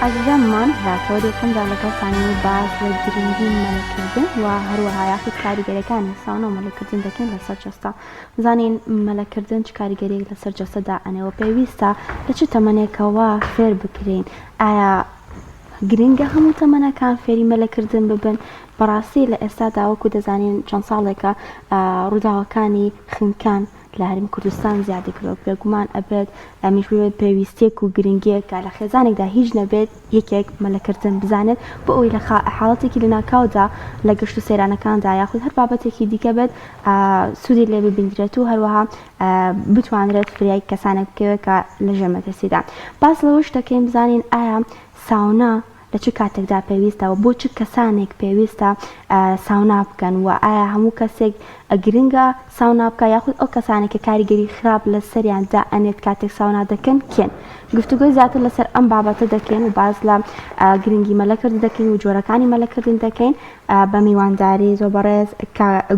ئازیزانمان لە تەوەری یەکەمدا لەگەڵتانین و باس لە گرنگی مەلەکردن و هەروەها یاخود کاریگەریەکانی ساونا و مەلەکردن دەکەین لەسەر جەستە. بزانین مەلەکردن چ کاریگەریەک لەسەر جەستە دائەنێ و پێویستە لە چ تەمەنێکەوە فێر بکرێین؟ ئایا گرنگە هەموو تەمەنەکان فێری مەلەکردن ببن؟ بەڕاستی لە ئێستادا وەکو دەزانین چەند ساڵێکە ڕووداوەکانی خنکان لە هەرێمی کوردستان زیادی کردووە، بێگومان ئەبێت ئەمیش ببێت پێویستیەک و گرنگیەک کە لە خێزانێکدا هیچ نەبێت یەکێک مەلەکردن بزانێت بۆ ئەوەی لە حاڵەتێکی لەناکاودا لە گەشت و سەیرانەکاندا یاخود هەر بابەتێکی دیکە بێت سوودی لێ ببیندرێت و هەروەها بتوانرێت فریای کەسانێک بکەوێت کە لەژێر مەترسیدان. باس لەوەش دەکەین بزانین ئایا ساونا لە چ کاتێکدا پێویستە و بۆ چ کەسانێک پێویستە ساونا بکەن و ئایا هەموو کەسێک گرنگە ساونا بکە یاخود ئەو کەسانێک کە کاریگەری خراپ لەسەریان دائەنێت کاتێک ساونا دەکەن کێن؟ گفتوگۆی زیاتر لەسەر ئەم بابەتە دەکەین و باس لە گرنگی مەلەکردن دەکەین و جۆرەکانی مەلەکردن دەکەین بە میوانداری زۆر بەڕێز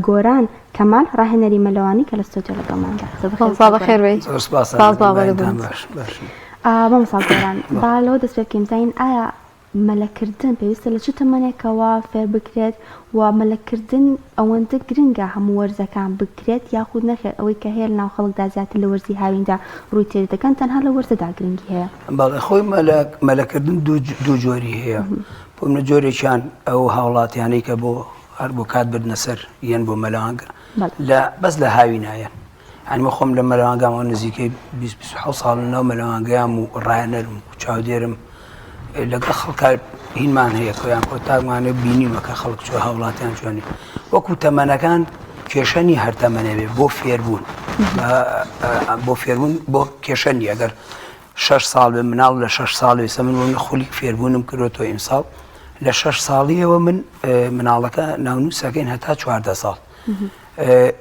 گۆران کەمال ڕاهێنەری مەلەوانی کە لە ستۆدیۆ لەگەڵماندا. بەخێر بێی. زۆر سپاس. مامۆستا گۆران با لەوە دەست پێ بکەین بزانین ئایا مەلەکردن پێویستە لە چ تەمەنێکەوە فێر بکرێت و مەلەکردن ئەوەندە گرنگە هەموو وەرزەکان بکرێت یاخود نەخێر ئەوەی کە هەیە لەناو خەڵکدا زیاتر لە وەرزی هاویندا ڕووی تێ دەکەن تەنها لە وەرزەدا گرنگی هەیە؟ بەڵێ خۆی مەلەکردن دوو جۆری هەیە بۆ منە جۆرێکیان ئەو هاوڵاتیانەی کە بۆ هەر بۆ کات بردنە سەر یەن بۆ مەلەوانگە لە بەس لە هاوینایەن یانی من خۆم لە مەلەوانگامەوە نزیکەی 27 ساڵ ناو مەلەوانگەیام و ڕایەنەرم و چاودێرم لەگەڵ خەڵکە هینمان هەیە کۆیان کۆتاکمانە بینیمە کە خەڵک چۆ هاوڵاتیان چۆنی وەکو تەمەنەکان کێشەنی هەر تەمەنەبێ بۆ فێربوون بۆ فێربوون بۆ کێشەنی ئەگەر شش ساڵ بێ مناڵ لە شش ساڵ وێسە من بۆ خولی فێربوونم کرۆتەوە ئیمساڵ لە شش ساڵیەوە من مناڵەکە ناونووسەکەین هەتا 14 ساڵ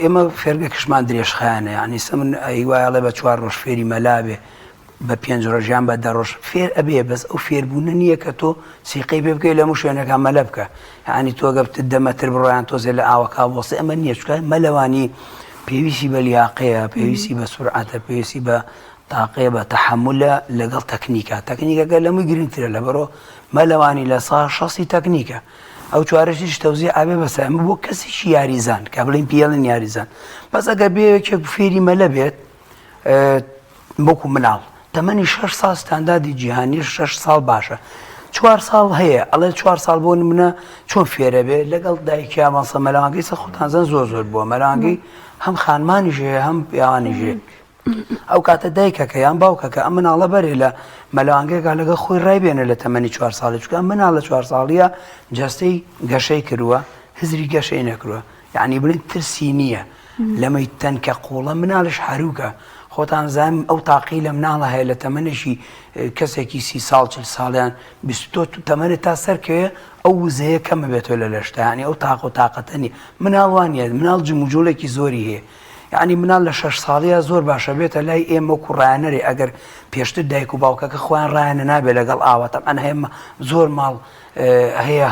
ئێمە فێرگەکەشمان درێژخایەنە یانی سە من ئەی وایەڵێ بە چوار ڕۆژ فێری مەلا بێ بە پێنج ڕۆژ یان بە دە ڕۆژ فێر ئەبێ بەس ئەو فێربوونە نییە کە تۆ سیقەی پێ بکەی لە هەموو شوێنەکان مەلە بکە یعنی تۆ گەپت دە مەتر بڕۆیان تۆزێ لە ئاوەکە بۆسێ ئەمە نییە چونکە مەلەوانی پێویستی بە لیاقەیە پێویستی بە سورعەتە پێویستی بە تاقەیە بە تەحەمولە لەگەڵ تەکنیکە تەکنیکەکە لەمووی گرنگترە لەبەرۆ مەلەوانی لە سا شەستی تەکنیکە ئەو چوارەشیش تەوزیع ئەبێ بەسە ئەمە بۆ کەسێکی یاریزان کە بڵین پێڵن یاریزان بەس ئەگەر بێ یەکێک فێری مەلە بێت وەکو مناڵ تەمەنی شش ساڵ ستانداردی جیهانی شش ساڵ باشە چوار ساڵ هەیە ئەڵێ چوار ساڵ بۆ نمونە چۆن فێرە بێ لەگەڵ دایکیا ماسە مەلەوانگەی سە خۆتانزان زۆر زۆر بووە مەلەوانگەی هەم خانمانیش هەیە هەم پیاوانیش هەیە ئەو کاتە دایکەکە یان باوکەکە ئەم مناڵە بەرێ لە مەلەوانگەیەکا لەگەڵ خۆی ڕایبێنێ لە تەمەنی چوار ساڵی چونکە ئەم مناڵە چوار ساڵیە جەستەی گەشەی کردووە هزری گەشەی نەکردووە یعنی بڵێن ترسی نییە لەمەی تەنکە قوڵە مناڵش هەروکە خۆتان زانم ئەو تاقی لە مناڵە هەیە لە تەمەنێکی کەسێکی سی ساڵ چل ساڵیان بیست تۆ تەمەنێ تا سەرکەوێ ئەو وزەیە کەمە بێتەوە لە لەشتانی ئەو تاق و تاقەتە نیە مناڵ وانە مناڵ جموجوڵێکی زۆری هەیە یەعنی مناڵ لە شەش ساڵیا زۆر باشە بێتە لای ئێمە وەکو ڕایەنەرێ ئەگەر پێشتر دایک و باوکەکە خۆیان ڕایانە نابێ لەگەڵ ئاوا تەبعەن هەیە زۆر ماڵ هەیە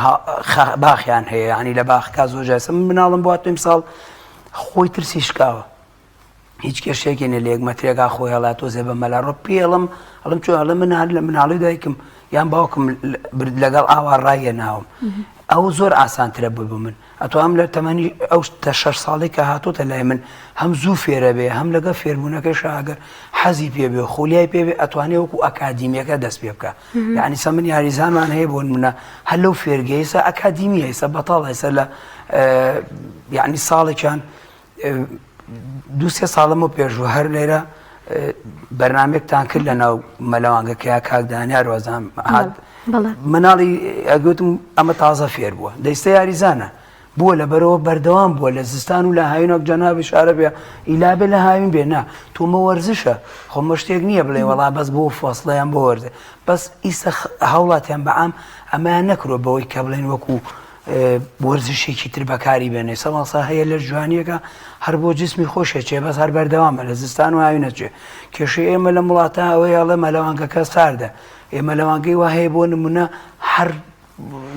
باخیان هەیە یعنی لە باخکە زۆر جایسە من مناڵم بۆ پێم ساڵ خۆی ترسی شکاوە هیچ کێشەیەکی نیە لە یەک مەترێکا خۆی هەڵا تۆزێ بە مەلا ڕۆ پێڵم ئەڵم چۆن ئەڵێ من هەر لە مناڵی دایکم یان باوکم لەگەڵ ئاوا ڕایە ناوم ئەو زۆر ئاسانترە بوو بۆ من ئەتوانم لە تەمەنی ئەو تە شەش ساڵەی کە هاتۆتە لای من هەم زوو فێرە بێ هەم لەگەڵ فێربوونەکەشا ئەگەر حەزی پێ بێ خولیای پێ بێ ئەتوانێ وەکو ئەکادیمیەکە دەست پێ بکا یعنی سە من یاریزانمان هەیە بۆ نمونە هەر لەو فێرگەیە سە ئەکادیمیە ئێستا بەتاڵ ئێستا لە یعنی ساڵێکیان دوو سێ ساڵەمە پێشوو هەر لێرە بەرنمێکتان کرد لە ناو مەلەوانگەکەیا کاک دانیار وازان هات مناڵی ئەگوتم ئەمە تازە فێر بووە دەیستە یاریزانە بووە لەبەرەوە بەردەوام بووە لە زستان و لە هاوینۆک جەنابی شارە بێ ئیلابێ لە هاوین بێ نا تۆمە وەرزشە خۆمە شتێک نییە بڵێ وەڵا بەس بۆ فەسڵیان بۆ وەرزە بەس ئیسە هاوڵاتیان بەعام ئەمەیان نەکرۆ بەوەی کە بڵێن وەکو وەرزشێکی تر بەکاری بێنێ سەماسا هەیە لەش جوانیەکە هەر بۆ جسمی خۆشە چێ بەس هەر بەردەوامە لە زستان و هاوینە چێ کێشەی ئێمە لەم وڵاتە ئەوەیە ئەڵێ مەلەوانگەکە ساردە ئێ مەلەوانگەی وا هەیە بۆ نمونە هەر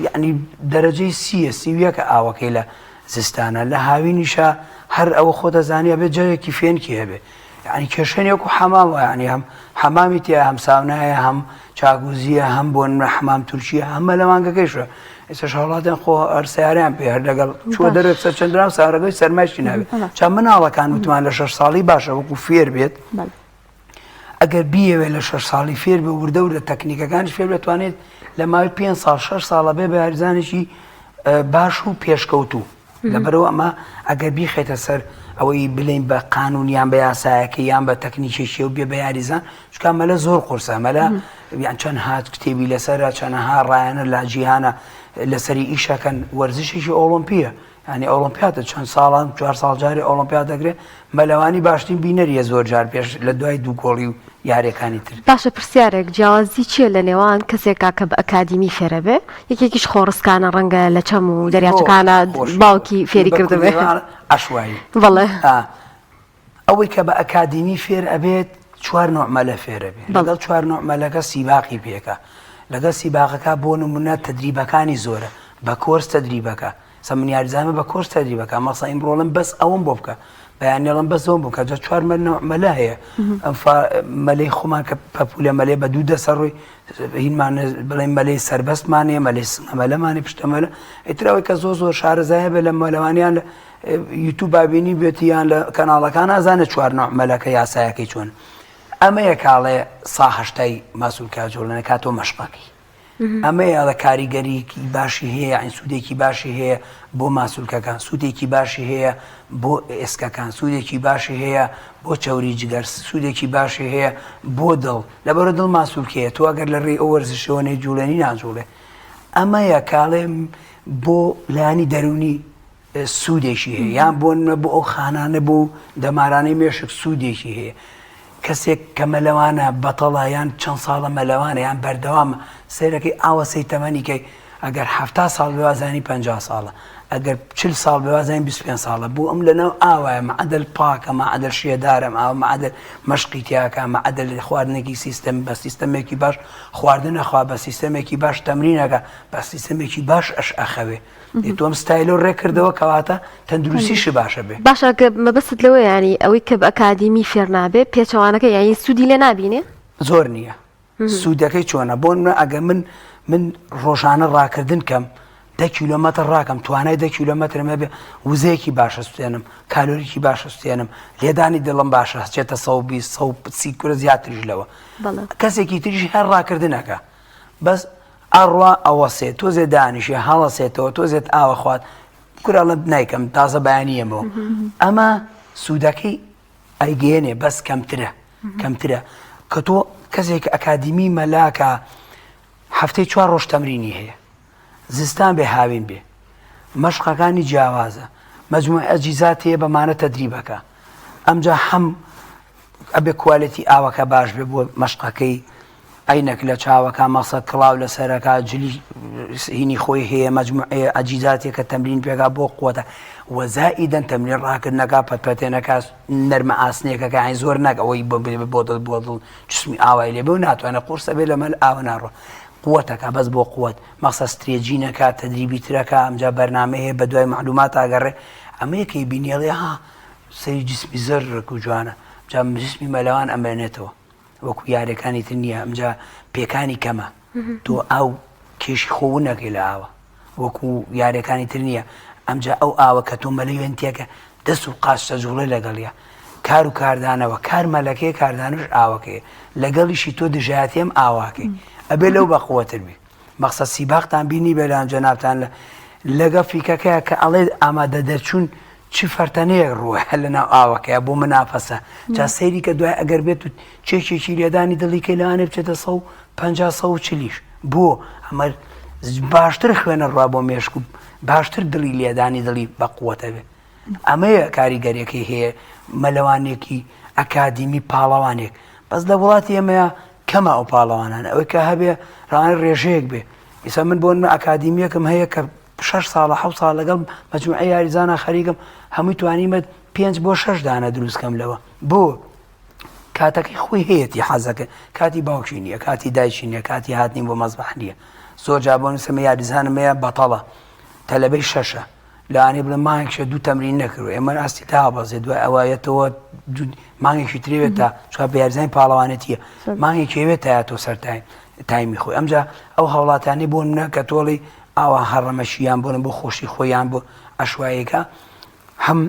یعنی دەرەجەی سیە سیویەکە ئاوەکەی لە زستانە لە هاوینیشە هەر ئەوە خۆ دەزانانی ئەبێ جەوێکی فێنکی هەبێ. یعنی کێشە نیە وەکو حەمام وایە یعنی هەم حەمامی تیا هەم ساونایە هەم چاگوزیە هەم بۆ نمرە حەمام تورکیە هەم مەلەوانگەکەیشە ئێستا هاوڵاتیان خۆ هەر سیارەیان پێ هەر لەگەڵ چوە دەرێ سەر چەندرا سارەکەی سەرمایشی ناوێت چا مناڵەکان وتمان لە شەش ساڵی باشە وەکو فێر بێت ئەگەر بیەوێت لە شەش ساڵی فێر بێ وردە وردە تەکنیکەکانیش فێر بتوانێت لە ماوەی پێ ساڵ شەش ساڵە بێ بە یاریزانێکی باش و پێشکەوتوو لەبەرئەوە ئەمە ئەگەر بیخەیتە سەر ئەوەی بلین بە قانون یان بە یاسایەکە یان بە تەکنیکێکی و بێ بە یاریزان چکا مەلە زۆر قورسە مەلە یان چەند هات کتێبی لەسەرە چەنەها ڕایەنە لە جیهانە لەسەری ئیشەکەن وەرزشێکی ئۆڵۆمپیە ینی ئۆڵۆمپیاتە چەند ساڵان چوار ساڵ جارێ ئۆڵۆمپیات دەگرێت مەلەوانی باشترین بینەریە زۆر جار پێش لە دوای دوو گۆڵی و یاریەکانی تر. باشە پرسیارێک جیاوازی چیە لە نێوان کەسێکا کە بە ئەکادیمی فێرەبێ یەکێکیش خۆڕسکانە ڕەنگە لە چەم و دەریاچەکانا باوکی فێری کردبێ؟ عەشوایی. بەڵێ. ئەوەی کە بە ئەکادیمی فێر ئەبێت چوار نوع مەلە فێرەبێ لەگەڵ چوار نوع مەلەکە سیباقی پێکە لەگەڵ سیباقەکە بۆ نمونە تەدریبەکانی زۆرە بە کۆرس تەدریبەکە سە من یاریزانمە بە کۆرس تەدریبەکە مەسە ئیمڕۆڵم بەس ئەوەم بۆ بکە بەیانیڵم بەس ئەوم بکە جا چوار مەلە هەیە ئەم مەلەی خۆمان کە پەپولە مەلێ بە دوو دەسە ڕووی هینمان بڵێن مەلەی سربەستمان هەیە مەلەی سنگەمەلەمانی پشتەمەلە ئیتر ئەوەی کە زۆر زۆر شارەزایە بێ لە مەلەوانیان لە یوتوب بابینی بێت یان لە کەناڵەکان ئازانە چوار نوع مەلەکە یاسایەکەی چۆن ئەمەیە کاڵێ سا هەشتای ماسولکە جوڵێنە کاتۆ مەشقەکەی ئەمەیە ئەڵێ کاریگەریی باشی هەیە یانی سوودێکی باشی هەیە بۆ ماسولکەکان سوودێکی باشی هەیە بۆ ئێسکەکان سوودێکی باشی هەیە بۆ چەوری جگەر سوودێکی باشی هەیە بۆ دڵ لەبەرە دڵ ماسولکەیە تۆ ئەگەر لە ڕێی ئەو وەرزشەوە نەیجوڵێنی ناجوڵێ ئەمەیە کاڵێ بۆ لایەنی دەروونی سوودێکی هەیە یان بۆ نمونە بۆ ئەو خانانە بۆ دەمارانەی مێشک سوودێکی هەیە کەسێک کە مەلەوانە بەتەڵە یان چەند ساڵە مەلەوانە یان بەردەوامە سەیرەکەی ئاوە سەی تەمەنی کەی ئەگەر حەفتا ساڵ بێ وازانی 50 ساڵە ئەگەر چل ساڵ بێ وازانی 25 ساڵە بۆ ئەم لەناو ئاوایە معدل پاکە معدل شێدارم ئاوە معدل مەشقی تیاکە معدل خواردنێکی سیستەم بە سیستەمێکی باش خواردنە خوا بە سیستەمێکی باش تەمرینەکە بە سیستەمێکی باش ئەش ئەخەوێ تۆم ستایلۆ ڕێک کردەوە کەواتە تەندروستیشی باشە بێ. باشە گە مەبەستت لەوەیە یانی ئەوەی کە بە ئەکادیمی فێر نابێ پێچەوانەکە یانی سوودی لێ نابینێ؟ زۆر نییە سوودەکەی چۆنە بۆ نمونە ئەگە من من ڕۆژانە ڕاکردن کەم دە کیلۆمەتر ڕاکەم توانای دە کیلۆمەترم هەبێ وزەیەکی باشە سوتێنم کالۆریکی باشە سوتێنم لێدانی دڵم باشە چێتە 120 130 کورە زیاتریش لەوە کەسێکی تریش هەر ڕاکردنەکە بەس ئەڕوا ئەوەسێ تۆزێ دانیشێ هەڵەسێتەوە تۆزێت ئاوە خوات کورە ئەڵێ نایکەم تازە بەیانی یەمەوە ئەمە سوودەکەی ئەیگەیەنێ بەس کەمترە کەمترە کە تۆ کەسێک ئەکادیمی مەلاکە هەفتەی چوار ڕۆژ تەمرینی هەیە زستان بێ هاوین بێ مەشقەکانی جیاوازە مەجموعە ئەجیزات هەیە بەمانە تەدریبەکە ئەمجا هەم ئەبێ کوالێتی ئاوەکە باش بێ بۆ مەشقەکەی عەینەک لە چاوەکە مەسە کڵاو لە سەرەکە جلی هینی خۆی هەیە مەجموعەیە ئەجیزاتێکە تەمرین پێکا بۆ قوتە وەزائیدەن تەمرین ڕاکردنەکە پەتپەتێنەکە نەرمە ئاسنێکەکە یانی زۆر نەک ئەوەی بۆ دڵ بۆ دڵ جسمی ئاوای لێ بێ و ناتوانێت قورسە بێ لە مەل ئاوە ناڕۆ قوتەکە بەس بۆ قوت مەسە stretching ەکە تەدریبی ترەکە ئەمجا بەرنامەیە هەیە بە دوای معلومات ئاگەڕێ ئەمەیە کەی بینیڵێ ها سەری جسمی زەرک و جوانە جا جسمی مەلەوان ئەمێنێتەوە وەکو یاریەکانی تر نییە ئەمجا پێکانی کەمە تۆ ئاو کێشی خۆ ونەکەی لە ئاوە وەکو یاریەکانی تر نییە ئەمجا ئەو ئاوە کە تۆ مەلەوێن تێکە دەست و قاچ تەجوڵێ لەگەڵیە کار و کاردانەوە کار مەلەکەی کاردانش ئاوەکەی لەگەڵیشی تۆ دژایەتی ئەم ئاواکەی ئەبێ لەو بەقوەتر بی مەقسەد سیباقتان بینی بەلام جەنابتان لە لەگە فیکەکەیە کە ئەڵێ ئامادە دەرچوون چ فەرتەنەیەک ڕووە لە ناو ئاوەکەیە بۆ منافەسە جا سەیری کە دوای ئەگەر بێت و چێکێکی لێدانی دڵی کەی لەوانەیە بچێتە 150 140 بۆ ئەمە باشتر خوێنە ڕوا بۆ مێشک و باشتر دڵی لێدانی دڵی بە قوتە بێ ئەمەیە کاریگەریەکەی هەیە مەلەوانێکی ئەکادیمی پاڵەوانێک بەس لە وڵاتی ئێمەیە کەمە ئەو پاڵەوانانە ئەوەی کە هەبێ ڕانە ڕێژەیەک بێ ئیسا من بۆ من ئەکادیمیەکم هەیە کە شەش ساڵە حەوت ساڵ لەگەڵ مەجموعەی یاریزانە خەریکم هەمووی توانیمە پێنج بۆ شەش دانە دروست کەم لەوە بۆ کاتەکەی خۆی هەیەتی حەزەکە کاتی باوکی نییە کاتی دایکی نییە کاتی هاتنی بۆ مەزبەح نییە زۆر جا بۆ نووسمە یاریزانم هەیە بەتەڵە تەلەبەی شەشە. لەوانەیە بڵێ مانگێکشە دوو تەمرین نەکردوە ئێمە ئاستی دابەزێ دوای ئەوە یەتەوە مانگێکی ترێوێت تا چکا بە یاریزانی پاڵەوانێتیە مانگێکی ئەوێت تا تۆ سەر تایمی خۆی ئەمجا ئەو هاوڵاتانی بۆ منە کە تۆڵی ئاوا هەڕەمەشیان بۆن بۆ خۆشی خۆیان بۆ ئەشوایەکە هەم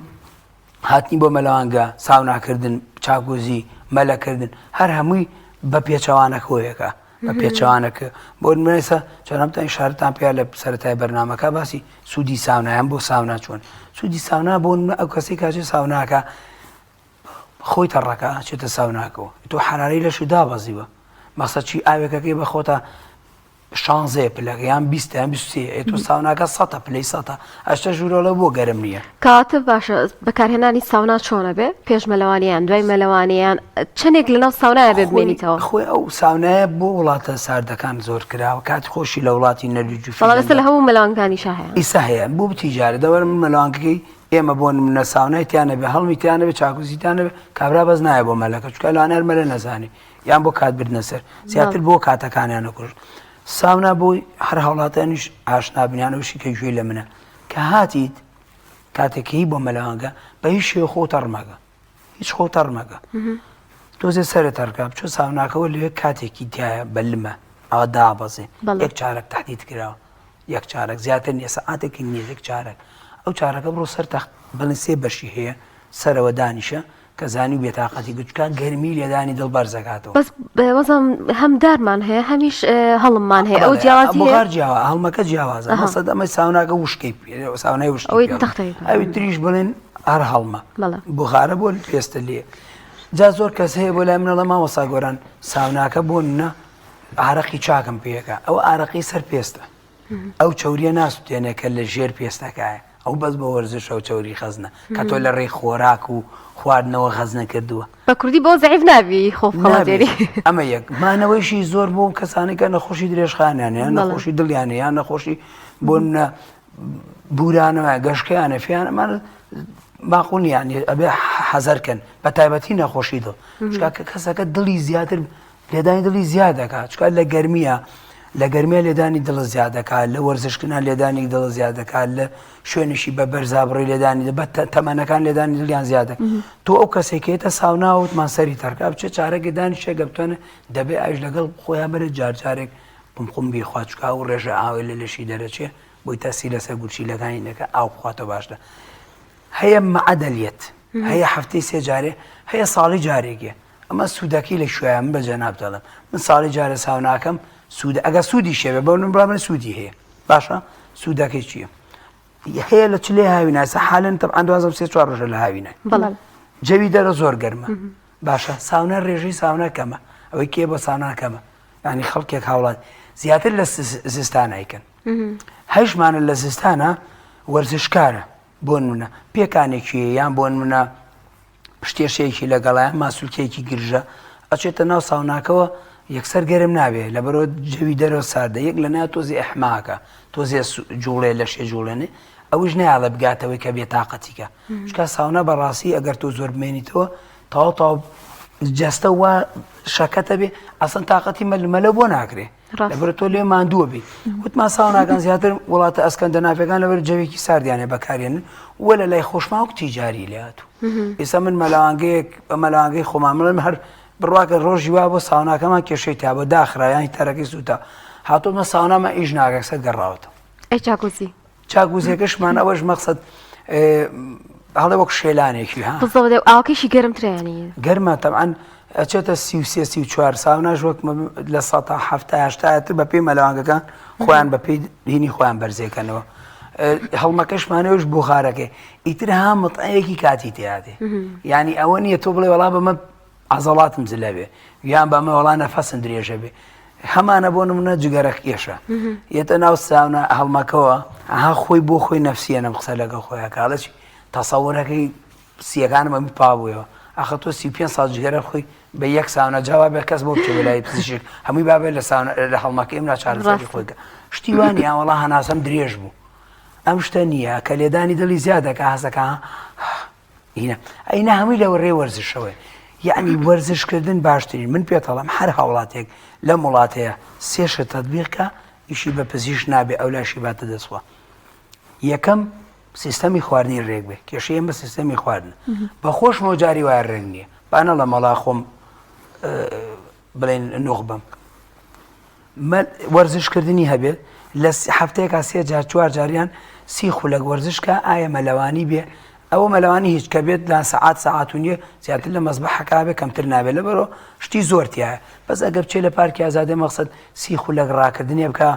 هاتنی بۆ مەلەوانگە ساوناکردن چاکوزی مەلەکردن هەر هەمووی بە پێچەوانەکەوەیەکە بە پێچەوانەکە بۆ نمونە چۆنمتان ئیشارەتان پێ لە سەرەتای بەرنمەکە باسی سوودی ساونایان بۆ ساونا چۆن سوودی ساونا بۆ ئەو کەسی کاچێ ساوناکە خۆی تەڕەکە چێتە ساوناکەوە تۆ حرارەی لەش و دابەزیوە مەسە چی ئاوێکەکەی بە خۆتە شانزەیە پلەکە یان بیستە یان 23 ئێ تۆ ساوناکە سەتە پلەی سەتە ئەشتە ژوورەڵە بۆ گەرم نییە. کەواتە باشە بەکارهێنانی ساونا چۆنە بێ پێش مەلەوانی یان دوای مەلەوانی یان چەندێک لەناو ساونایە بێ بمێنیتەوە؟ خۆی ئەو ساونایە بۆ وڵاتە ساردەکان زۆر کراوە کاتی خۆشی لە وڵاتی نەرویج و بەڵام ئێستا لە هەموو مەلەوانگانیشا هەیە. ئیسا هەیە بۆ تیجارە دەوەرە من مەلەوانگەکەی ئێمە بۆ نمونە ساونای تیا نەبێ هەڵمی تیا نەبێ چاکوزی تیا نەبێ کابرا بەس نایە بۆ مەلەکە چونکە لەوانەیە هەر مەلە نەزانێ یان بۆ کات بردنە سەر زیاتر بۆ کاتەکانیان نەکوژ ساونا بۆی هەر هاوڵاتیانیش ئاشنا بنیانەوەشی کە گوێی لە منە کە هاتیت کاتێک هی بۆ مەلەوانگە بە هیچ شێوە خۆ تەڕمەگە هیچ خۆ تەڕمەگە تۆزێ سەرە تەرکە بچۆ ساوناکەەوە لەوێ کاتێکی تایە بە لمە ئەوە دابەزێ یەک چارەک تهدید کراوە یەک چارەک زیاتر نیە سەعاتێکی نیە یەک چارەک ئەو چارەکە بڕۆ سەر تەخت بڵێن سێ بەشی هەیە سەرەوە دانیشە کە زانی و بێتاقەتی گوت چکا گەرمی لێدانی دڵ بەرز ئەکاتەوە. بەس وەزم هەم دارمان هەیە هەمیش هەڵممان هەیە ئەو جیاوازی هەیە؟ بوغار جیاوە هەڵمەکە جیاوازە مەسەد ئەمەی ساوناکە وشکەی ساونای وشکی ئەوەی تەختەی ئەوی تریش بڵێن هەر هەڵمە بوغارە بۆ پێستە لێ جا زۆر کەس هەیە بۆ لای منەڵە مامۆستا گۆران ساوناکە بۆ نە ئارەقی چاکم پێەکە ئەو ئارەقی سەر پێستە ئەو چەوریە ناسوتێنێ کە لە ژێر پێستەکایە ئەو بەس بە وەرزش ئەو چەوری خەزنە کە تۆ لە ڕێی خۆراک و خواردنەوە خەزنە کردووە. بە کوردی بۆ زەعیف نابی خۆ بخەڵەتێنی. ئەمە یەک مانەوەیشی زۆر بۆ کەسانی کە نەخۆشی درێژخایەنیان یان نەخۆشی دڵیان یان نەخۆشی بۆ نمونە بورانەوە گەشکەیانە فیان ئەمانە ماقول نیان ئەبێ حەزەرکەن بە تایبەتی نەخۆشی دڵ چونکە کە کەسەکە دڵی زیاتر لێدانی دڵی زیاد دەکات چکار لە گەرمیە لە گەرمیە لێدانی دڵ زیاد دەکات لە وەرزشکردنا لێدانی دڵ زیاد دەکات لە شوێنیشی بە بەرزابڕی لێدانی بە تەمەنەکان لێدانی دڵیان زیاد دەکات تۆ ئەو کەسێکێتە ساوناوتمان سەری تەرکا بچێت چارەگە دانیشێ گەبتوانێت دەبێ ئەوش لەگەڵ خۆیان بەرێت جارجارێک قومقوم بیخوا چکا و ڕێژە ئاوی لە لەشی دەرەچێ بۆی تەسی لەسەر گورچیلەکانی نەکە ئاو بخواتەوە باشتە هەیە معەدەلیت هەیە هەفتەی سێ جارێ هەیە ساڵی جارێکێ ئەمە سوودەکەی لە کوێیە من بە جەنابت دەڵێم من ساڵی جارێ ساوناکەم سوود ئەگەر سوودی شێبێ بەو من بڵێم سوودی هەیە باشە سوودەکەی چییە هەیە لە چلێ هاوینە سە حالن تەبعەن دوازە سێ چوار ڕۆژە لە هاوینە بەڵێ جەوی دەرە زۆر گەرمە باشە ساونا ڕێژەی ساونا کەمە ئەوەی کێ بۆ ساونا کەمە ینی خەڵکێک هاوڵات زیاتر لە زستان ئەیکەن هەشمانە لە زستانە وەرزشکارە بۆ نمونە پێکانێکی یان بۆ نمونە پشتێشەیەکی لەگەڵایە ماسولکەیەکی گرژە ئەچێتە ناو ساوناکەوە یەکسەر گەرم نابێ لەبەرەوە جەوی دەرەوە ساردە یەک لە نا تۆزی ئەحماکە تۆزێ جوڵێ لەشێ جوڵێنێ ئەوش نایڵە بگاتەوەی کە بێتاقەتیکە چکا ساونا بەڕاستی ئەگەر تۆ زۆر بمێنیتەوە تەواو تەواو جەستە وا شەکەتە بێ ئەسڵەن تاقەتی مەلمەلە بۆ ناکرێ لەبەر تۆ لێ ماندووە بی وتمان ساوناکان زیاتر وڵاتە ئەسکەندەنافەکان لەبەر جەوێکی ساردیانە بەکارێنن وە لە لای خۆشمان وەک تیجاری لێ هاتوو ئێستا من مەلەوانگەیەک بە مەلەوانگەی خۆمان مڵم هەر بڕواکە ڕۆژی وا بۆ ساوناکەمان کێشەی تا بۆ داخرا یان تەرەکەی سووتا هاتۆمە ساونامە ئیش ناگە سەر گەڕاوەتەوە ئەی چاکوزی چاکوزیەکەشمان ئەوەش مەقسەد هەڵێ وەک شێلانێکی ها بزەوە ئاوکەشی گەرمترە ینی گەرمە تەبعەن ئەچێتە 33 34 ساوناش وەک لە سەتا هەفتا هەشتاتر بە پێی مەلەوانگەکان خۆیان بە پێی دینی خۆیان بەرزێکەنەوە هەڵمەکەشمانەوەش بخارەکەی ئیتر ها متعەیەکی کاتی تیادێ یعنی ئەوە نییە تۆ بڵێ وەڵا بەمە عەزەڵاتم زلە بێ یان بەمە وەڵا نەفەسم درێژە بێ هەمانە بۆ نمونە جگەرە کێشە یەتە ناو ساونا هەڵمەکەوە ئەها خۆی بۆ خۆی نەفسیەنم قسە لەگەڵ خۆیان کاڵەچی تەسەوەرەکەی سیەکانم ئەمی پابوویەوە ئەخە تۆ 35 ساڵ جگەرە خۆی بە یەک ساونا جاوا بێ کەس بۆ بچێ بەلای پزیشک هەمووی بابێ لە ساونا لە هەڵمەکەی ئەم ناچارەسەری خۆی کە شتی وانی وەڵا هەناسەم درێژ بوو ئەم شتە نییە کە لێدانی دڵی زیادەکە هەسەکە ئینە ئەینا هەمووی لە ڕێ وەرزشەوەی یعنی وەرزشکردن باشترین من پێتەڵم هەر هاوڵاتێک لەم وڵاتەیە سێشە تەطبیقکە ئیشی بە پزیش نابێ ئەو لاشی باتە دەستخوا یەکەم سیستەمی خواردنی رێک بێ کێشەی ئێمە سیستەمی خواردن بە خۆشمەوە جاری وایە رێک نییە با نەڵێم وەڵا خۆم بڵێن نوخبەم وەرزشکردنی هەبێت لە هەفتەیەکا سێ جار چوار جاریان سی خولەک وەرزشکە ئایا مەلەوانی بێ ئەوە مەلەوانی هیچ کە بێت لە سەعات سەعات و نییە زیاتر لە مەزبەحەکە بێ کەمتر نابێت لەبەرۆ شتی زۆر تایە بەس ئەگەر بچێ لە پارکی ئازادێ مەقسەد سی خولەک ڕاکردنێ بکە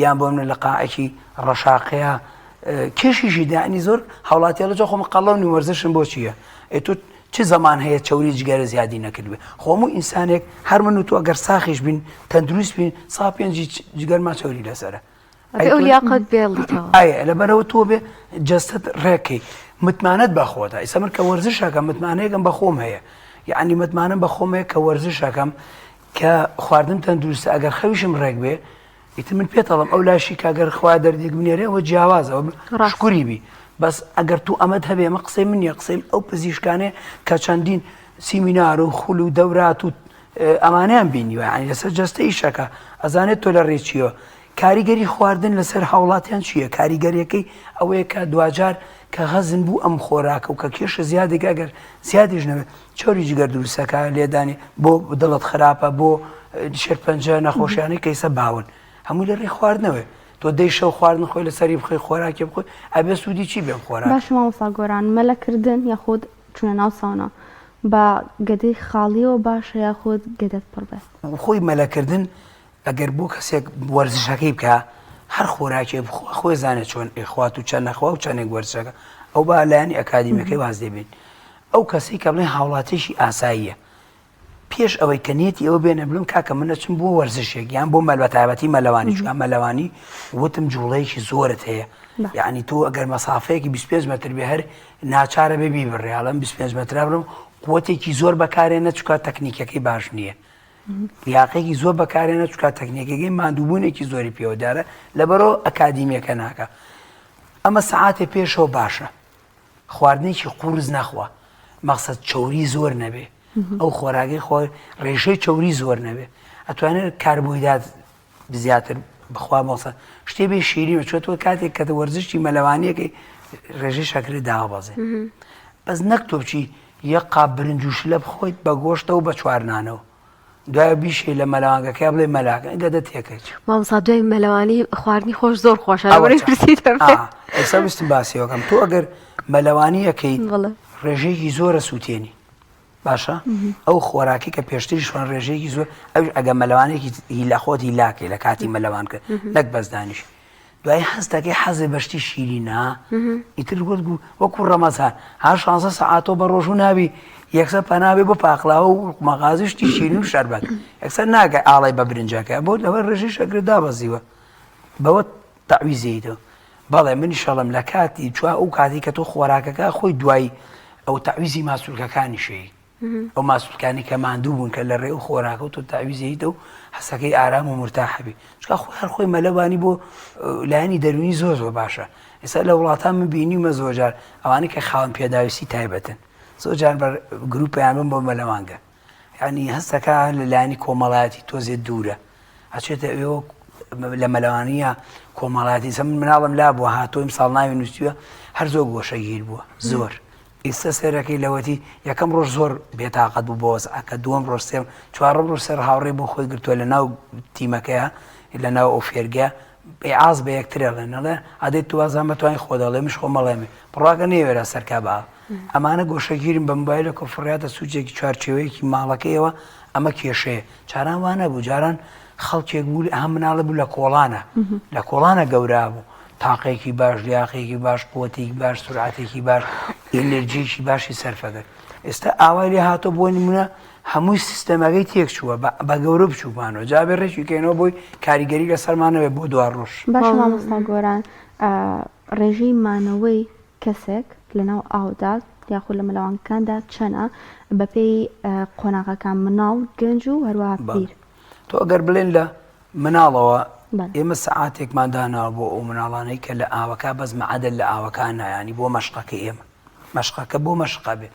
یان بۆ منە لە قاعێکی ڕەشاقەیە کێشیشی دانی زۆر هاوڵاتیە لە خۆم قەڵەو وەرزشم بۆ چییە؟ ئێ تۆ چ زەمان هەیە چەوری جگەرە زیادی نەکردبێ خۆ هەموو ئینسانێک هەر من و تۆ ئەگەر ساخیش بین تەندروست بین سا پێنجی جگەرمان چەوری لەسەرە ئەبێ ئەو لیاقەت بێڵیتەوە. ئایا لەبەرەوە تۆ بێ جەستەت ڕێکەی متمانەت بە خۆتە ئیستا من کە وەرزشەکەم متمانەیەکم بە خۆم هەیە یعنی متمانەم بە خۆم هەیە کە وەرزشەکەم کە خواردن تەندروستە ئەگەر خەویشم ڕێک بێ ئیتر من پێت ئەڵێم ئەو لاشی کە گەر خوا دەردێک بنێرێ ئەوە جیاوازە ئەوە شکوری بی بەس ئەگەر تو ئەمەت هەبێ ئەمە قسەی من نییە قسەی ئەو پزیشکانێ کە چەندین سیمینار و خول و دەورات و ئەمانیان بینیوە یعنی لەسەر جەستە ئیشەکە ئەزانێت تۆ لە ڕێ چیەوە کاریگەری خواردن لەسەر هاوڵاتیان چییە کاریگەریەکەی ئەوەیە کە دواجار کە هەزم بوو ئەم خۆراکە و کە کێشە زیادێک ئەگەر زیادیش نەبێت چەوری جگەر دروستەکە لێدانی بۆ دڵت خراپە بۆ شێرپەنجە نەخۆشیانەی کەیسە باون هەموو لە ڕێی خواردنەوەی تۆ دەی شەو خواردن خۆی لەسەری بخۆی خۆراکێ بخۆی ئەبێ سوودی چی بێم خۆراک باشە مامۆستا گۆران مەلەکردن یاخود چوونە ناو ساونا بە گەدەی خاڵیەوە باشە یاخود گەدەت پڕ بێت؟ خۆی مەلەکردن ئەگەر بۆ کەسێک وەرزشەکەی بکا هەر خۆراکێ بخوا خۆی زانێت چۆن ئەیخوات و چەند نەخوا و چەندێک وەرزشەکە ئەو با لایەنی ئەکادیمیەکەی واز لێ بێن ئەو کەسەی کە بڵێن هاوڵاتیەکی ئاساییە پێش ئەوەی کە نیەتی ئەوە بێنە بڵم کاکە من ئەچم بۆ وەرزشێک یان بۆ مەل بەتایبەتی مەلەوانی چونکە مەلەوانی وتم جوڵەیەکی زۆرت هەیە یعنی تۆ ئەگەر مەسافەیەکی 25 مەتر بێ هەر ناچارە بێ بیبڕێ ئەڵێم 25 مەترا بڕم قوتێکی زۆر بەکارێ نەچووکە تەکنیکەکەی باش نییە لیاقێکی زۆر بەکارێنە چکا تەکنیکەکەی ماندووبوونێکی زۆری پێوە دیارە لەبەرەوە ئەکادیمیەکە ناکە ئەمە سەعاتێ پێشەوە باشە خواردنێکی قورس نەخوا مەقسەد چەوری زۆر نەبێ ئەو خۆراگەی خۆ ڕێژەی چەوری زۆر نەبێ ئەتوانێت کاربۆیدات زیاتر بخوا مۆسە شتێ بێ شیرین چۆتەوە کاتێک کە وەرزشی مەلەوانیەکەی ڕێژەی شەکرت دابەزێ بەس نەک تۆ بچی یەک قاپ برنج و شلە بخۆیت بە گۆشتەوە بە چوارنانەوە دوای بیشێ لە مەلەوانگەکە بڵێ مەلاکە گەدە تێکەچ. مامۆستا دوای مەلەوانی خواردنی خۆش زۆر خۆشە لەوەی پرسی دەبێ. ئێستا ویستم باسیەوەکەم تۆ ئەگەر مەلەوانی ئەکەیت ڕێژەیەکی زۆرە سووتێنی باشە ئەو خۆراکی کە پێشتری شوان ڕێژەیەکی زۆر ئەو ئەگە مەلەوانێکی هی لە خۆت هیلاکەی لە کاتی مەلەوان کرد نەک بەزدانیش دوای هەستەکەی حەزێ بە شتی شیرینە ئیتر وەرگو وەکو ڕەمەزان ها شانزە سەعاتەوە بە ڕۆژوو نابی یەکسەر پەنابێ بۆ پاقلاوە و مەغازی شتی شیرین و شەربەت یەکسەر ناگە ئاڵای بە برنجەکە بۆ لەوە ڕێژەی شەکرە دابەزیوە بەوە تەعویزیتەوە بەڵێ منیش ئەڵێم لە کاتی چوا ئەو کاتی کە تۆ خۆراکەکە خۆی دوای ئەو تەعویزی ماسولکەکانیشەی ئەو ماسولکانی کە ماندوو بوون کە لە ڕێ و خۆراکە و تۆ تاویزیتە و حەسەکەی ئارام و مرتاحبی چکا خۆ هەر خۆی مەلەوانی بۆ لایەنی دەرونی زۆر زۆر باشە ئێستا لە وڵاتان من بینیومە زۆرجار ئەوانەی کە خاوەن پێداویستی تایبەتن زۆر جار بە گروپیان بم بۆ مەلەوانگە ینی هەستەکە لە لایەنی کۆمەڵایەتی تۆزێ دوورە ئەچێتە ئەوێ لە مەلەوانیە کۆمەڵایەتی سە من مناڵم لا بووە هاتۆیم ساڵ ناوی نووسیوە هەر زۆر گۆشەگیر بووە زۆر ئیستە سەیرەکەی لەوەتی یەکەم ڕۆژ زۆر بێتاقەت بوو بۆ وەزعەکە دووەم ڕۆژ سێم چوارەم ڕۆژ سەر هاوڕێ بۆ خۆی گرتووە لە ناو تیمەکەیە لە ناو ئەو فێرگە ئیعاز بە یەکتر ئەڵێن ئەڵێ ئەدەی تو وازان بەتوانین خۆ دەڵێ مش خۆ مەڵێمێ بڕواکە نەیەوێرا سەرکا بە ئەمانە گۆشەگیرن بە مۆبایلێک و فڕیاتە سوچێکی چوارچێوەیەکی ماڵەکەیەوە ئەمە کێشەیە جاران وا نەبوو جاران خەڵکێک بوو ئەها مناڵە بوو لە کۆڵانە لە کۆڵانە گەورە بوو تاقێکی باش لیاقێکی باش قوتێکی باش سرعەتێکی باش ئێنێرجیەکی باشی سەرفەکرد ئێستا ئاوای لێ هاتۆ بۆ نمونە هەمووی سیستەمەکەی تێک چووە بە گەورە بچووکمانەوە جا بێ ڕێکی کەینەوە بۆی کاریگەری لەسەرمانەوە بۆ دوا ڕۆژ. باشە مامۆستا گۆران ڕێژەی مانەوەی کەسێک لەناو ئاودا یاخود لە مەلەوانگەکاندا چەنە بەپێی قۆناغەکان مناڵ گەنج و هەروەها پیر؟ تۆ ئەگەر بڵێن لە مناڵەوە ئێمە سەعاتێکمان داناوە بۆ ئەو مناڵانەی کە لە ئاوەکە بەس مەعادل لە ئاوەکان نایانی بۆ مەشقەکە ئێمە مەشقەکە بۆ مەشقە بێ.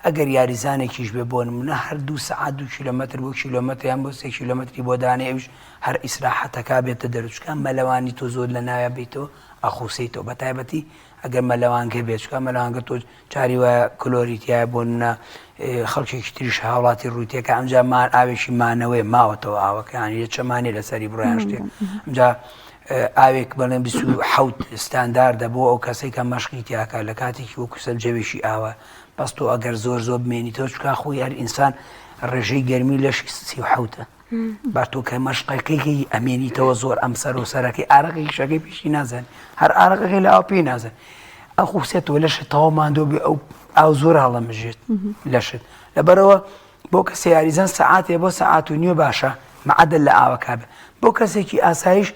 ئەگەر یاریزانێکیش بێ بۆ نمونە هەر دوو سەعات دوو کیلۆمەتر بۆ کیلۆمەتر یان بۆ سێ کیلۆمەتری بۆ دانێ ئەویش هەر ئیسراحەتەکا بێتە دەرو چونکە مەلەوانی تۆ زۆر لە ناویا بیتەوە ئەخوسێیتەوە بە تایبەتی ئەگەر مەلەوانگە بێت چونکە مەلەوانگە تۆ جاری وایە کلۆری تایە بۆ نمونە خەڵکێکی تریش هاوڵاتی ڕووی تێکە ئەمجا مان ئاوێکی مانەوەی ماوەتەوە ئاوەکە یانی لە چەمانی لەسەری بڕیان شتێک ئەمجا ئاوێک بەڵێن 27 ستانداردە بۆ ئەو کەسێک کە مەشقی تیاکە لە کاتێکی وەکو سەر جەوێکی ئاوە بەس تۆ ئەگەر زۆر زۆر بمێنیتەوە چکا خۆی هەر ئینسان ڕێژەی گەرمی لەشی 37ە با تۆ کە مەشقەکەی ئەمێنیتەوە زۆر ئەم سەر و سەرەکەی ئارەقی شەکەی پیشی نازانێت هەر ئارەقەکەی لە ئاو پێی نازانێت ئەخوسێتەوە لەشت تەواو ماندوو بێ ئەو ئاو زۆر هەڵەمژێت لەشت لەبەرەوە بۆ کەسە یاریزان سەعاتێ بۆ سەعات و نیوە باشە معدل لە ئاوەکە بێ بۆ کەسێکی ئاسایش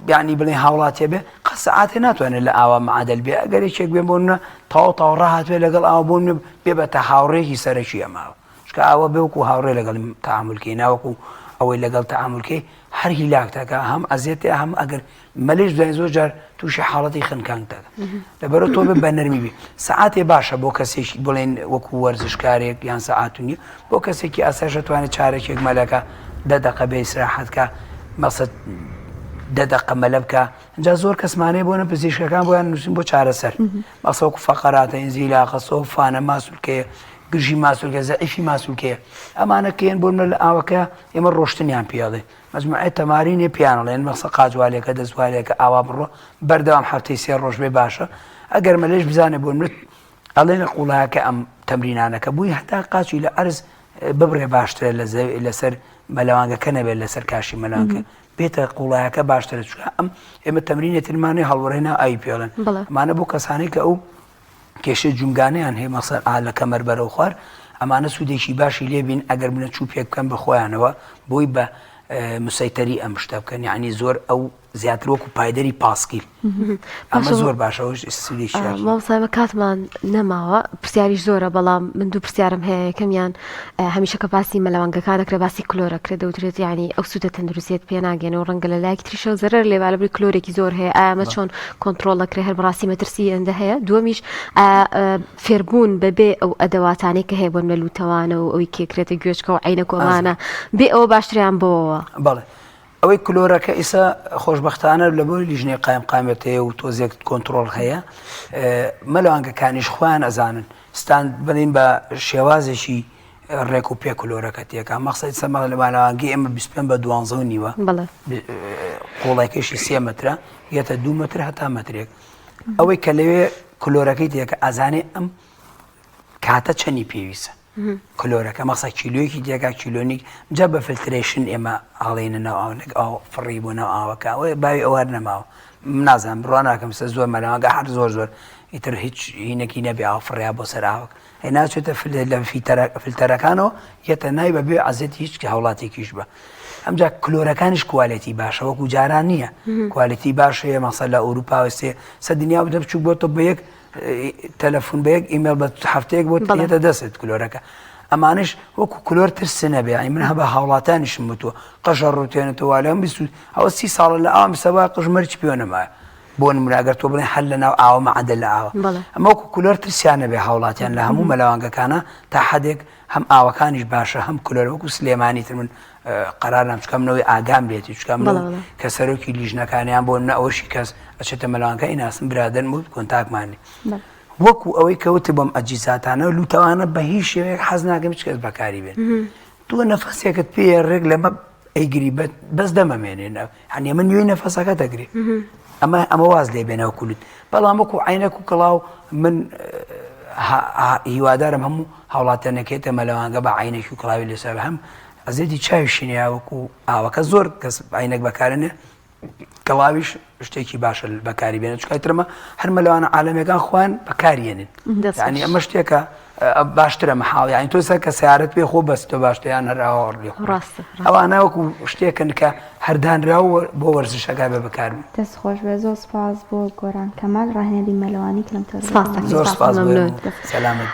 یعنی بڵێ هاوڵاتیە بێ قە سەعاتێ ناتوانێت لە ئاوا معدل بێ ئەگەر یەکێک بێ بۆ منە تەواو تەواو ڕاهاتوێ لەگەڵ ئاو بۆ منە بێ بە تا هاوڕێکی سەرەکی ئەماوە چونکە ئاوە بێ وەکو هاوڕێ لەگەڵ تەعامولکەی ناوەکو ئەوەی لەگەڵ تەعامولکەی هەر هیلاک دەکا هەم ئەزیەتێ هەم ئەگەر مەلیش بزانین زۆر جار تووشی حاڵەتی خنکانگ دەکا لەبەرە تۆ بە نەرمی بی سەعاتێ باشە بۆ کەسێکی بڵێن وەکو وەرزشکارێک یان سەعات و نیە بۆ کەسێکی ئاسایش دەتوانێت چارەکێک مەلەکە دە دەقە بێ ئیسراحەت کە مەسەد دە دەقە مەلە بکە جا زۆر کەسمانەیە بۆنە پزیشکەکان بۆیان نووسین بۆ چارەسەر مەسە وەکو فەقەراتە ئینزیلاقە سۆفانە ماسولکەیە گرژی ماسولکە زەعیفی ماسولکەیە ئەمانە کێن بۆ لە ئاوەکە ئێمە ڕۆشتنیان پێڵێ مەجموعەی تەمارینێ پێیان ئەڵێن مەسە قاچوالێکە دەستوالێکە ئاوا بڕۆ بەردەوام هەفتەی سێ ڕۆژ بێ باشە ئەگەر مەلێش بزانێ بۆ نوت ئەڵێ لە قوڵایەکە ئەم تەمرینانەکە بووی هەتا قاچی لە ئەرز ببڕێ باشترە لە لەسەر مەلەوانگەکە نەبێت لەسەر کاشی مەلانکە بێتە قوڵایەکە باشترە چونکە ئەم ئێمە تەمرینێترمانەی هەڵوەڕێ ئاوی پێڵێن ئەمانە بۆ کەسانی کە ئەو کێشەی جومگانەیان هەیە مەسەن ئا لە کەمەر بەرەو خوار ئەمانە سوودێکی باشی لێ بین ئەگەر بنە چوو پێک بکەن بە خۆیانەوە بۆی بە مسەیتەری ئەم شتە بکەن یعنی زۆر ئەو زیاتر وەکو پایدەری پاسکیل ئەمە زۆر باشە ئەوش سوودێکی باشە. مامۆستا ئێمە کاتمان نەماوە پرسیاریش زۆرە بەڵام من دوو پرسیارم هەیە یەکەمیان هەمیشە کە باسی مەلەوانگەکان دەکرێت باسی کلۆر ئەکرێت دەوترێت یعنی ئەو سوودە تەندروستیت پێ ناگەێنە و ڕەنگە لە لایەکی تریشەوە زەرەر لێ با لەبری کلۆرێکی زۆر هەیە ئایا ئەمە چۆن کۆنترۆڵ دەکرێت هەر بەڕاستی مەترسی ئەندە هەیە دووەمیش فێربوون بەبێ ئەو ئەدەواتانەی کە هەیە بۆ نمونە لوتەوانە و ئەوی کێکرێتە گوێچکە و عینەک و ئەمانە بێ ئەوە باشتریان بۆەوە بەڵێ ئەوەی کلۆرەکە ئیسا خۆشبەختانە لە بۆی لیژنەی قایم قامێت هەیە و تۆزێک کۆنتترۆل هەیە مەلەوانگەکانیش خۆیان ئەزانن ستاند بڵین بە شێوازێکی ڕێک و پێک کلۆرەکە تێکا مەخسەی سەمە لە مالەوانگەی ئێمە 25 بە دوانزە و نیوە قوڵەکەشی سێ مەترە یەتە دوو مەتر هەتا مەترێک ئەوەی کە لەوێ کلۆرەکەی تێکە ئازانێ ئەم کاتە چەنی پێویستە کلۆرەکە مەسا کیلۆیەکی تێکا کیلۆنیک جا بە filtration ئێمە ئاڵێنە ناو ئاو نەک ئاو فڕی بۆ ناو ئاوەکە ئەوەی باوی ئەوار نەماوە نازانم بڕوا ناکەم سە زۆر مەلەوانگە هەر زۆر زۆر ئیتر هیچ هینەکی نەبێ ئاو فڕیا بۆ سەر ئاوەک ئەی ناچێتە لە فلتەرەکانەوە یەتە نای بە بێ عزیەتی هیچ هاوڵاتێکیش بە ئەمجا کلۆرەکانیش quality باشە وەکو جاران نییە quality باش هەیە مەسە لە ئەوروپا سێ سە دنیا بدە بچوو بۆ تۆ بە یەک تەلەفۆن بە یەک ئیمێڵ بە هەفتەیەک بۆ دێتە دەست کلۆرەکە ئەمانش وەکو کلۆر ترس نەبێ ئەی من هەبە هاوڵاتانیشم وتووە قەژە ڕوتێنێتەوە لەم بیست ئەوە سی ساڵە لە ئاوم سەبا قژ مەرج پێ نەمایە بۆ نمونە ئەگەر تۆ بڵێن هەر لە ناو ئاوە مەعادە لە ئاوە ئەمە وەکو کلۆر ترسیان نەبێ هاوڵاتیان لە هەموو مەلەوانگەکانە تا حدێک هەم ئاوەکانیش باشە هەم کلۆر وەکو سلێمانی تر من قەرار نام چکەم نەوەی ئاگام لێتی چکەم کە سەرۆکی لیژنەکانیان بۆ نە ئەوشی کەس ئەچێتە مەلەوانگە ئیناسم برادەرم و کۆنتاکمانی وەکو ئەوەی کەوت بەم ئەجیزاتانە لوتەوانە بە هیچ شێوەیەک حەز ناکەم هیچ کەس بەکاری بێن تۆ نەفەسێکت پێ ڕێک لەمە ئەیگری بەس دەمەمێنێنە هەنێ من نوێی نەفەسەکە دەگری ئەمە ئەمە واز لێ بێنەوە کولت بەڵام وەکو عینەک و کڵاو من هیوادارم هەموو هاوڵاتیانەکەێتە مەلەوانگە بە عینێکی و کڵاوی لەسەر هەم ئەزێتی چاویشینیا وەکو ئاوەکە زۆر کەس عینەک بەکارنێ گەڵاویش شتێکی باشە بەکاری بێنە چکای ترمە هەر مەلەوانە عالەمەکان خۆیان بەکاریێنن ینی ئەمە شتێکە باشترە مەحاڵ یانی تۆ سەر کە سیارەت پێ خۆ بەس تۆ باشتریان هەر ئاوەڕ لێ ڕاستە ئەوانە وەکو شتێکن کە هەردانراو بۆ وەرزشەکە بە بەکار دەست خۆش بێ زۆر سپاس بۆ گۆران کەمال ڕاهێنەری مەلەوانی کە لەم تەوەرە سپاس زۆر سپاس مەمنون سەلامەت.